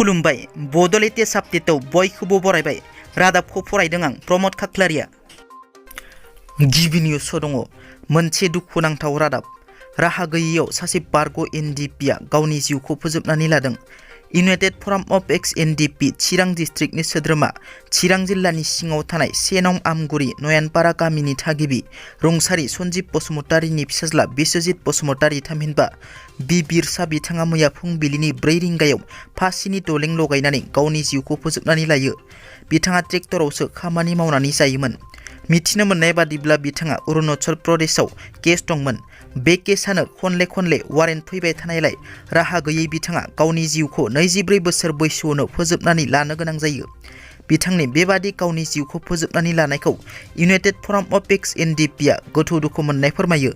खुलुमबाय बड' लेटेस्ट आपडेटआव बयखौबो बरायबाय रादाबखौ फरायदों आं प्रमद खाख्लारिया। गिबि निउसआव दङ मोनसे दुखुनांथाव रादाब। राहा गैयैयाव सासे बारग' एनडिपिआ गावनि जिउखौ फोजोबनानै लादों। इउनाइटेड फराम अफ एक्स एनडिपि चिरां डिस्ट्रिक्टनि सोद्रोमा चिरां जिल्लानि सिङाव थानाय 1 नं आमगुरि नयानपारा गामिनि थागिबि रुंसारि सन्जिब बसुमतारिनि फिसाज्ला बिश्वजित बसुमतारि थामहिनबा बिरसा बिथाङा मैया फुंबिलिनि 4 रिंगायाव फासिनि दलें लगायनानै गावनि जिउखौ फोजोबनानै लायो। बिथाङा ट्रेक्टरावसो खामानि मावनानै जायोमोन। मिथिनो मोननाय बादिब्ला बिथाङा अरुणाचल प्रदेशआव केस दंमोन। बे केसानो खनले वारेन्ट फैबाय थानायलाय राहा गैयै बिथाङा गावनि जिउखौ 24 बोसोर बैसोआवनो फोजोबनानै लानो गोनां जायो। बिथांनि बेबादि गावनि जिउखौ फोजोबनानै लानायखौ इउनाइटेड फराम अफ एक्स एनडिपिआ गोथौ दुखु मोननाय फोरमायो।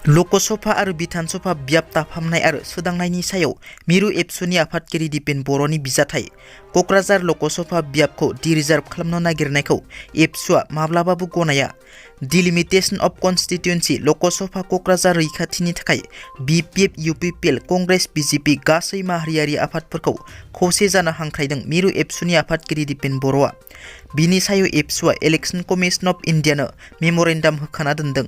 लकसभा आरो बिधान सभा बियाब दाफामनाय आरो सोदांनायनि सायाव मिरु एबसुनि आफादगिरि दिपेन बर'नि बिजाथाइ। क'क्राझार लकसभा बियाबखौ डिरिजार्भ खालामनो नागिरनायखौ एबसुआ माब्लाबाबो गनाया। डिलिमिटेशन अफ कन्स्टिट्युएन्सि लकसभा क'क्राझार रैखाथिनि थाखाय BPF UPPL कंग्रेस BJP गासै माहारियारि आफादफोरखौ खौसे जानो हांख्रायदों मिरु एबसुनि आफादगिरि दिपेन बर'आ। बिनि सायाव एबसुआ इलेक्शन कमिशन अफ इन्डियानो मेम'रेन्डाम होखाना दोनदों।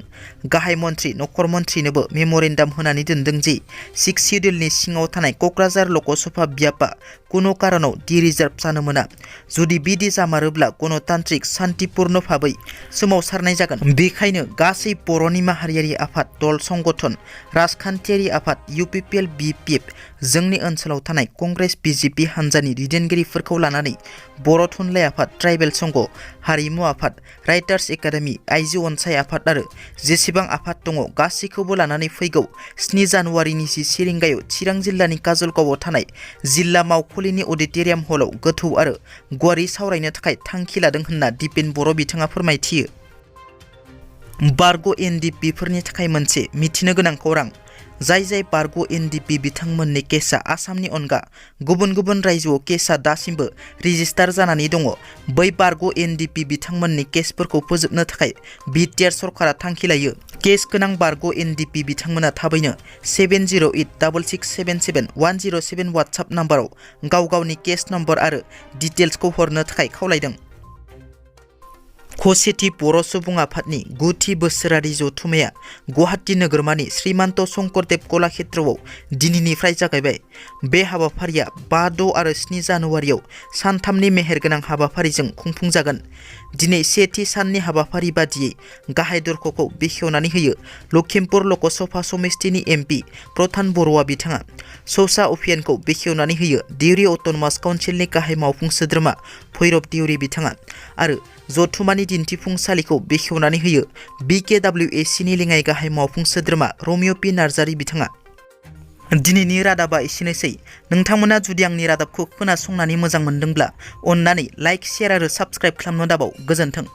गाहाय मन्थ्रि नखर मन्थ्रिनोबो मेम'रेन्डाम होनानै दोनदों जे 6 सिडिउलनि सिङाव थानाय क'क्राझार लकसभा बियाबा कुनु कारनाव डिरिजार्भ जानो मोना। जुदि बिदि जामारोब्ला गणतान्त्रिक शान्तिपूर्ण भाबै सोमावसारनाय जागोन। बेखायनो गासै बर'नि माहारियारि आफाद दल संगठन राजखान्थियारि आफाद UPPL BPF जोंनि ओनसोलाव थानाय कंग्रेस BJP हान्जानि दैदेनगिरिफोरखौ लानानै बर' थुनलाइ आफाद ट्राइबेल संघ हारिमु आफाद राइटार्स एकाडेमि आइजो अनसाय आफाद आरो जेसेबां आफाद दङ गासैखौबो लानानै फैगौ 7 जानुवारिनि 10 रिंगायाव चिरां जिल्लानि काजलगावआव थानाय जिल्ला मावखुलिनि अडिट'रियाम हलाव गोथौ आरो गुवारै सावरायनो थाखाय थांखि लादों होनना दिपेन बर' बिथाङा फोरमायथियो। बारग' एनडिपिफोरनि थाखाय मोनसे मिथिनो गोनां खौरां। जाय बारग' एनडिपि बिथांमोननि केसआ आसामनि अनगा गुबुन रायजोआव केसआ दासिमबो रेजिस्टार जानानै दङ, बै बारग' एनडिपि बिथांमोननि केसफोरखौ फोजोबनो थाखाय बिटिआर सरकारा थांखि लायो। केस गोनां बारग' एनडिपि बिथांमोना थाबैनो 7086677107 वाट्सएप नाम्बाराव गावनि केस नम्बर आरो डिटेल्सखौ हरनो थाखाय खावलायदों। खौसेथि बर' सुबुं आफादनि 9थि बोसोरारि जथुम्माया गुवाहाटी नोगोरमानि श्रीमान्त शंकरदेव कलाक्षेत्रआव दिनैनिफ्राय जागायबाय। बे हाबाफारिया 5, 6 आरो 7 जानुवारियाव सानथामनि मेहेरगोनां हाबाफारिजों खुंफुंजागोन। दिनै 1थि साननि हाबाफारि बादियै गाहाय दरखौखौ बेखेवनानै होयो लखिमपुर लकसभा समिस्तिनि MP प्रधान बर'आ बिथाङा। सौसा अभियानखौ बेखेवनानै होयो दिउरि अट'नमास काउन्सिलनि गाहाय मावफुं सोद्रोमा भैरब दिउरि बिथाङा आरो जथुम्मानि दिन्थिफुंसालिखौ बेखेवनानै होयो BKWACनि लेङाइ गाहाय मावफुं सोद्रोमा रमिय' पि नार्जारि बिथाङा। दिनैनि रादाबा एसेनोसै। नोंथांमोना जुदि आंनि रादाबखौ खोनासंनानै मोजां मोनदोंब्ला अन्नानै लाइक, शेयार आरो साबस्क्राइब खालामनो दाबाव। गोजोन्थों।